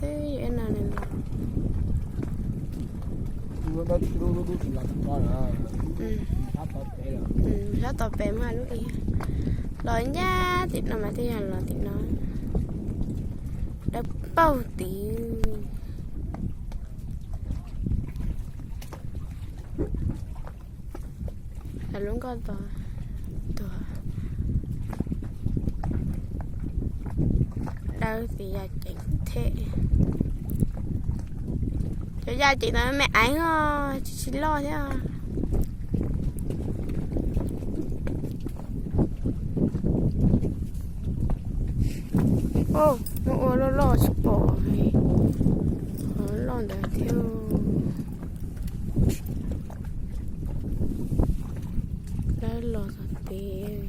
Ib no nws los. Sab tod pem mas lub ib. Los ncaj tim no mas twb yog los tim no. Dawb paug tid. Lub nkoj tos tuag. Dawb tid yaj ceem thiab. Cov yaj ceem no me aiv os, tsis tsis loj thiab. Ua loj loj tsis pom li. Loj ntawd thiab. Dawb los txog tid.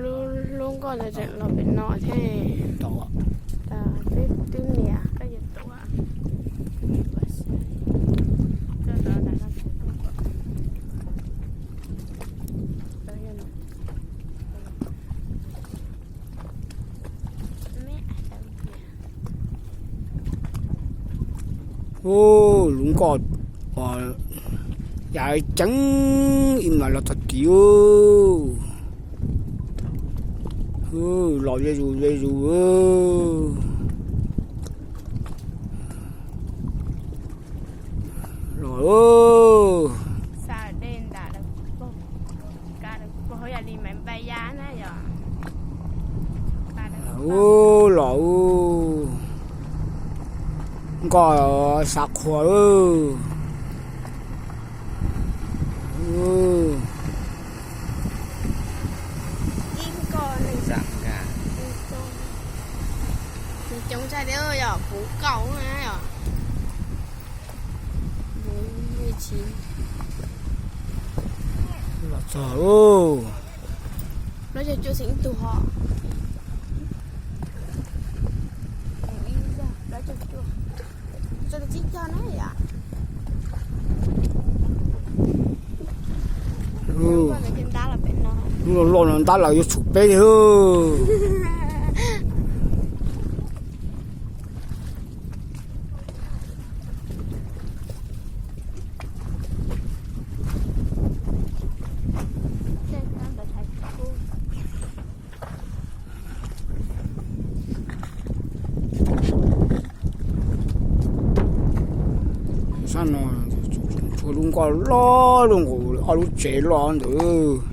Lub nkoj ntawd tseem los pem no thiab. Twb niam koj yuav tuaj. Lub nkoj yaj ceem ib mas los txog tid. Los ze zus ze zus. Los. Los nkoj xav qhua. Coob tshaj thiab yog puv kaum na yom. Los txog. Lawv cog cuaj xeem ib tug ho. Lawv cog cuaj. Tsis cog na yom. Lub loj loj no ntab lawv yuav tshum peb li. Sab no tshuav lub nkoj loj loj nkaus ob lub tsev loj ntawd.